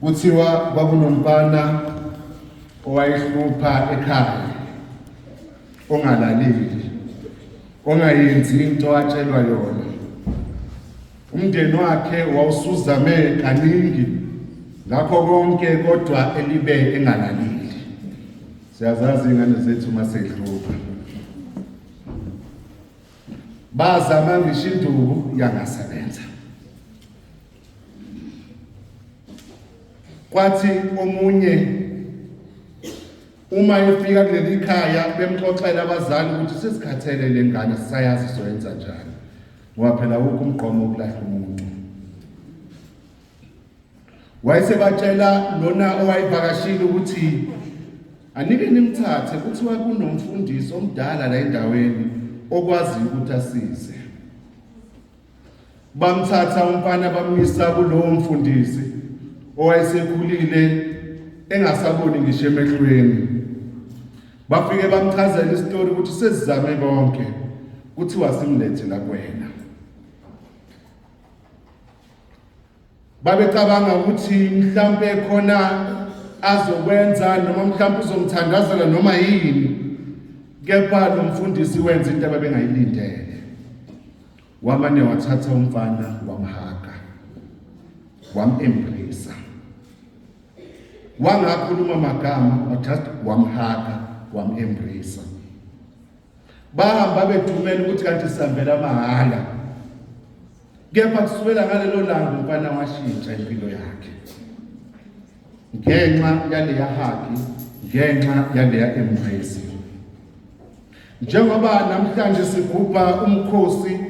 Kuthiwa kwakunomfana owayehlupha ekhaya ongalaleli ongayenzi into atshelwa yona. Umndeni wakhe wawusuzame kaningi ngakho konke kodwa elibe engalaleli. Siyazazi ingane zethu uma sehlupha. Bazama ngisho induku yangasebenza. Kwathi omunye uma efika kuleli khaya bemxoxela abazali ukuthi sesikhathele le ngane sisayazi soyenza njani ngoba phela wukho umgqomo wokulahla umuntu. Wayesebatshela lona owayevakashile ukuthi anike nimthathe, kuthiwa kunomfundisi omdala la endaweni okwaziyo ukuthi asize. Bamthatha umfana bamyisa kulowo mfundisi owayesekhulile engasaboni ngisho emehlweni. Bafike bamchazela isitori ukuthi sesizame konke, kuthiwa simlethe la kuwena. Babecabanga ukuthi mhlampe khona azokwenza noma mhlampe uzomthandazela noma yini, kepha lo mfundisi wenza into ababengayilindele. Wamane wathatha umfana wamhaga, wam-embrace, wangakhuluma magama, just wamhaga, wam-embrace. Bahamba bedumela ukuthi kanti sihambela mahhala, kepha kusukela ngalelo langa umfana washintsha impilo yakhe ngenxa yaleya hagi, ngenxa yaleya embrace. Njengoba namhlanje sigubha umkhosi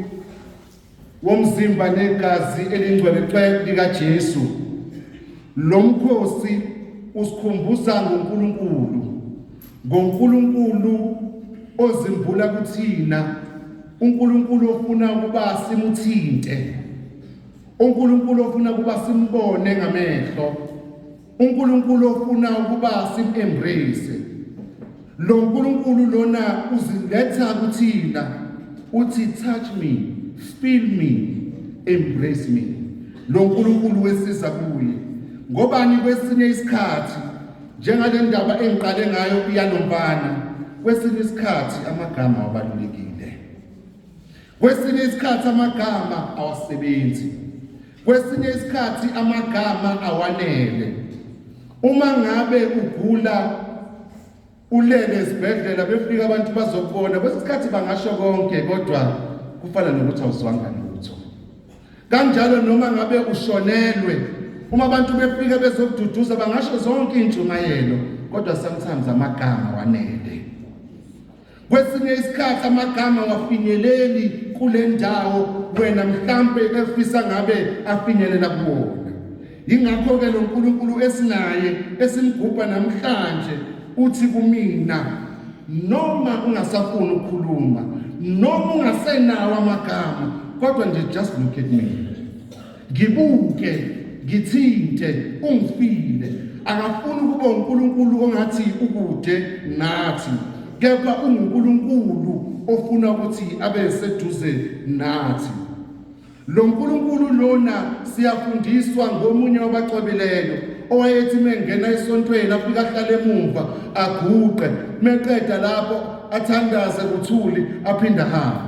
womzimba negazi elingcwele cwe likaJesu, lo mkhosi usikhumbuza ngoNkulunkulu, ngoNkulunkulu ozimbula kuthina, uNkulunkulu ofuna ukuba simuthinte, uNkulunkulu ofuna ukuba simbone ngamehlo, uNkulunkulu ofuna ukuba sim-embrace. Lo nkulunkulu lona uziletha kuthina, uthi touch me, feel me, embrace me. Lo nkulunkulu wesiza kuye ngobani? Kwesinye isikhathi, njengale ndaba engiqale ngayo yalomfana, kwesinye isikhathi amagama abalulekile, kwesinye isikhathi amagama awasebenzi, kwesinye isikhathi amagama awanele. Uma ngabe ugula ulele esibhedlela, befika abantu bazokubona, kwesinye isikhathi bangasho konke kodwa kufana nokuthi awuzwanga lutho. Kanjalo noma ngabe ushonelwe, uma abantu befika bezokududuza bangasho zonke intshumayelo, kodwa sometimes amagama wanele. Kwesinye isikhathi amagama wafinyeleli kule ndawo wena mhlampe efisa ngabe afinyelela kuwona. Yingakho-ke lo Nkulunkulu esinaye esimgubha namhlanje uthi kumina, noma ungasafuni ukukhuluma, noma ungasenawo amagama, kodwa nje just look at me, ngibuke, ngithinte, ungifile. Akafuni ukuba uNkulunkulu ongathi ukude nathi, kepha unguNkulunkulu ofuna ukuthi abe seduze nathi. Lo nkulunkulu lona siyafundiswa ngomunye wabacwebileyo owayethi mengena esontweni afike ahlale emumva aguqe, meqeda lapho athandaze kuthuli aphinde ahambe.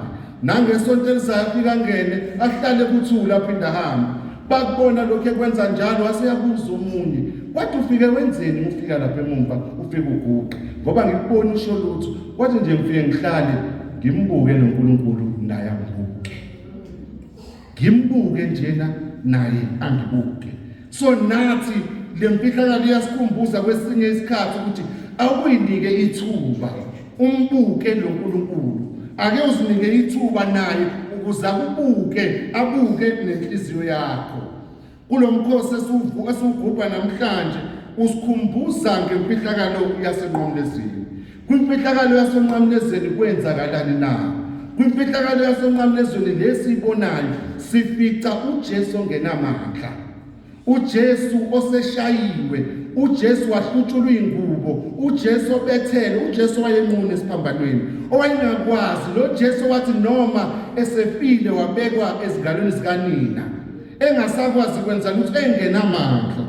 Nangesonto elizayo afike angene ahlale kuthuli aphinde ahambe. Bakubona lokhu ekwenza njalo, waseyabuza omunye, wathi ufike wenzeni ufika lapha emumva ufike uguqe, ngoba ngikubona usho lutho? Wathi nje ngifike ngihlale ngimbuke lo nkulunkulu naye angibuke, ngimbuke njena naye angibuke. So nathi le mfihlakalo iyasikhumbuza kwesinye isikhathi ukuthi awuyinike ithuba umbuke lo nkulunkulu, ake uzinike ithuba naye ukuze akubuke, abuke nenhliziyo yakho. Kulo mkhosi esiwugubha namhlanje usikhumbuza ngemfihlakalo yasenqamlezweni. Kwimfihlakalo yasenqamlezweni kwenzakalani na? Kwimfihlakalo yasenqamlezweni lesiyibonayo sifica uJesu ongenamandla, uJesu oseshayiwe, uJesu wahlutshulwa ingubo, uJesu obethele, uJesu wayenqunu esiphambanweni, owayengakwazi lo Jesu wathi noma esefile wabekwa ezingalweni zikanina. Engasakwazi kwenza lutho, engenamandla.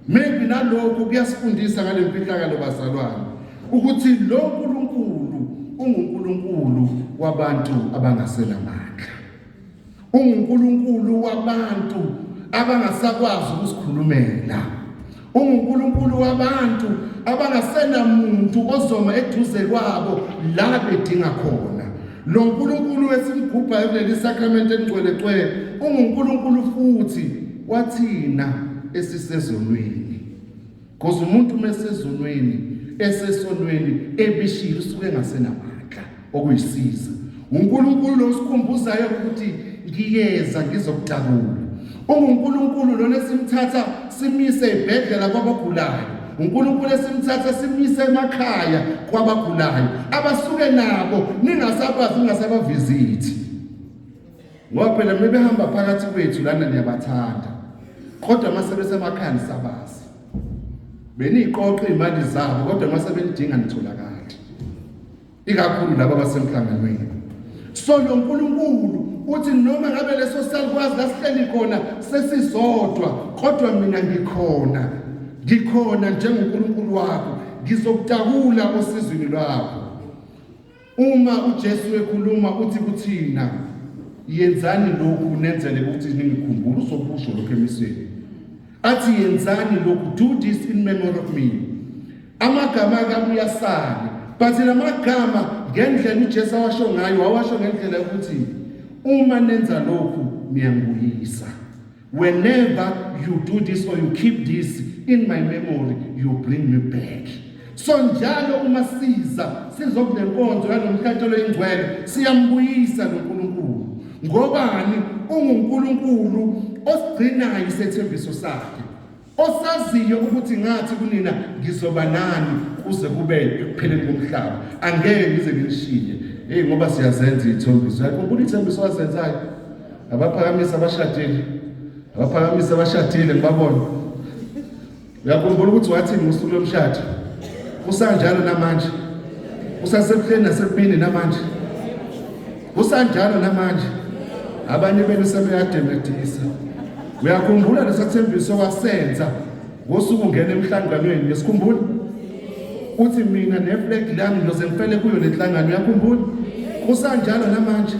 Maybe nalokhu kuyasifundisa ngale mfihlakalo bazalwane ukuthi lo nkulunkulu unguNkulunkulu wabantu abangasenamandla. UnguNkulunkulu wabantu abangasakwazi ukusikhulumela. UnguNkulunkulu wabantu abangasenamuntu ozoma eduze kwabo la bedinga khona. Lo nkulunkulu esimgubhayo kuleli sakramente elingcwele cwele unguNkulunkulu futhi wathina esisezonweni. Because umuntu uma esezonweni, esesonweni ebishile usuke engasenamandla okuyisiza. UNkulunkulu lo sikhumbuzayo ukuthi ngiyeza ngizokutakula. UnguNkulunkulu lona esimthatha simise ebhedlela kwabagulayo. UNkulunkulu esimthatha simise emakhaya kwabagulayo. Abasuke nabo ningasakwazi ningasabavizithi. Ngoba phela mebehamba phakathi kwethu lana niyabathanda. Kodwa uma sebesemakhaya nisabazi. Beniyiqoqa iy'mali zabo kodwa uma sebenidinga nitholakali. Ikakhulu laba abasemhlanganweni. So lo nkulunkulu uthi noma ngabe leso salukwazi la sihleli khona sesizodwa kodwa mina ngikhona. Ngikhona njengoNkulunkulu wakho. Ngizokutakula osizweni lwakho. Uma uJesu ekhuluma uthi kuthina yenzani lokhu nenzele ukuthi ningikhumbule, uzokusho lokho emiseni. Athi yenzani lokhu, do this in memory of me. Amagama akabuyasane, but lamagama ngendlela uJesu awasho ngayo, wawasho ngendlela yokuthi uma nenza lokhu niyangibuyisa. Whenever you do this or you keep this in my memory, you bring me back. So njalo uma siza sizokule nkonzo yalomhlatshelo ingcwele siyambuyisa noNkulunkulu. Ngobani? UnguNkulunkulu osigcinayo isethembiso sakhe. Osaziyo ukuthi ngathi kunina ngizoba nani kuze kube ekupheleni komhlaba. Angeke ngize nginishiye. Hey ngoba siyazenza izithombiso. Uyakhumbula ithembiso wazenzayo? Abaphakamisa abashadile. Abaphakamisa abashadile ngibabona. Uyakhumbula ukuthi wathini ngosuku lomshado? Kusanjalo namanje. Usasebuhleni nasebubini namanje. Kusanjalo namanje. Abanye benu sebeyademedisa. Uyakhumbula lesathembiso wasenza ngosuku ungena emhlanganweni, uyasikhumbula? Uthi mina neflag lami ngiyoze ngifele kuyo lenhlangano, uyakhumbula? Kusanjalo namanje.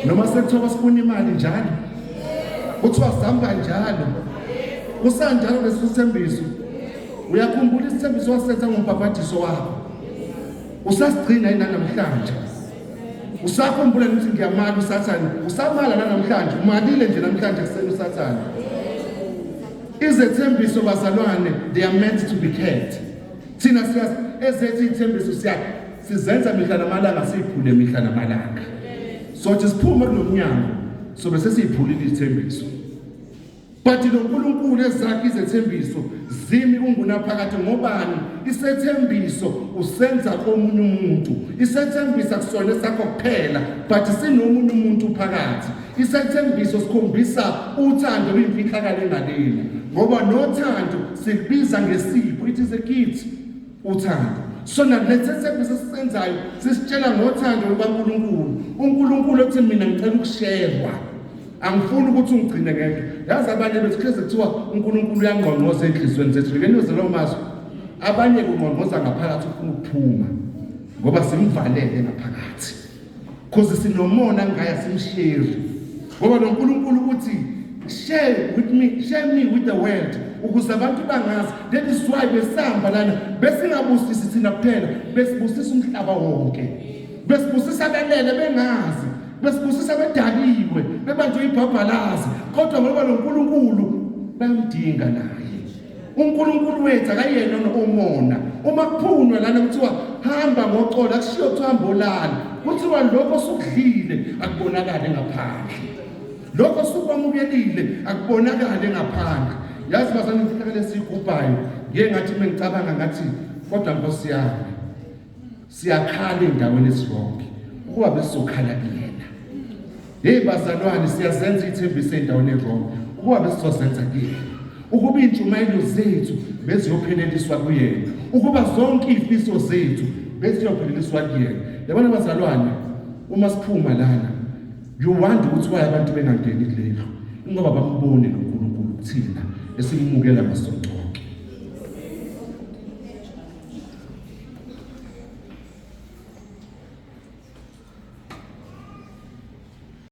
Noma sekuthiwa basifuna imali njalo. Kuthiwa sihamba njalo. Kusanjalo lesithembiso. Uyakhumbula isithembiso wasenza ngombhabhadiso wakho? Usasigcina yini namhlanje? Usakhumbula ukuthi ngiyamala uSathane? Usamala namhlanje, umalile nje namhlanje kuseni uSathane. Izethembiso bazalwane, they are meant to be kept. Thina siyazi ezethu izithembiso siya sizenza mihla namalanga, siyiphule mihla namalanga. Sothi siphume kulomnyango sobe sesiyiphulile izithembiso. But lo nkulunkulu ezakhe izethembiso zimi ungunaphakade ngobani? Isethembiso usenza komunye umuntu. Isethembiso akusona esakho kuphela, but sinomunye umuntu phakathi. Isethembiso sikhombisa uthando luyimfihlakalo engalena. Ngoba nothando sikubiza ngesipho, it is a gift. Uthando. So nalesethembiso esisenzayo sisitshela ngothando lukaNkulunkulu. UNkulunkulu othi mina ngicela ukusherwa. Angifuni ukuthi ungigcine ngedwa. Yazi abanye bethu hleze kuthiwa uNkulunkulu uyangqongqoza enhliziyweni zethu. Ngike niweze lawo mazwi. Abanye kungqongqoza ngaphakathi ufuna ukuphuma ngoba simvalele ngaphakathi. Cause sinomona ngaye simsheri. Ngoba lo Nkulunkulu uthi share with me, share me with the world ukuze abantu bangazi. That is why besihamba lana besingabusisi thina kuphela, besibusisa umhlaba wonke. Besibusisa abelele bengazi, besibusisa bedaliwe, bebanjwe ibhabhalazi, kodwa ngoba lo Nkulunkulu bayamdinga naye. UNkulunkulu wethu akayena omona. Uma kuphunywa lana kuthiwa hamba ngoxolo, akushiyo kuthiwa hamba olala. Kuthiwa lokho osukudlile akubonakale ngaphandle. Lokho osukwamukelile akubonakale ngaphandle. Yazi bazalwane imfihlakalo esiyigubhayo, ngiye ngathi uma ngicabanga ngathi kodwa Nkosi yami siyakhala endaweni esironke ukuba besizokhala kuyena. Hey bazalwane, siyazenza ithembiso endaweni erong ukuba besizozenza kuyena, ukuba iy'ntshumayelo zethu beziyopheleliswa kuyena, ukuba zonke iy'fiso zethu beziyopheleliswa kuyena. Yabona bazalwane, uma siphuma lana you wonder ukuthi why abantu bengangeni kulelo. Ingoba bamboni lo Nkulunkulu kuthina esimukela masonto.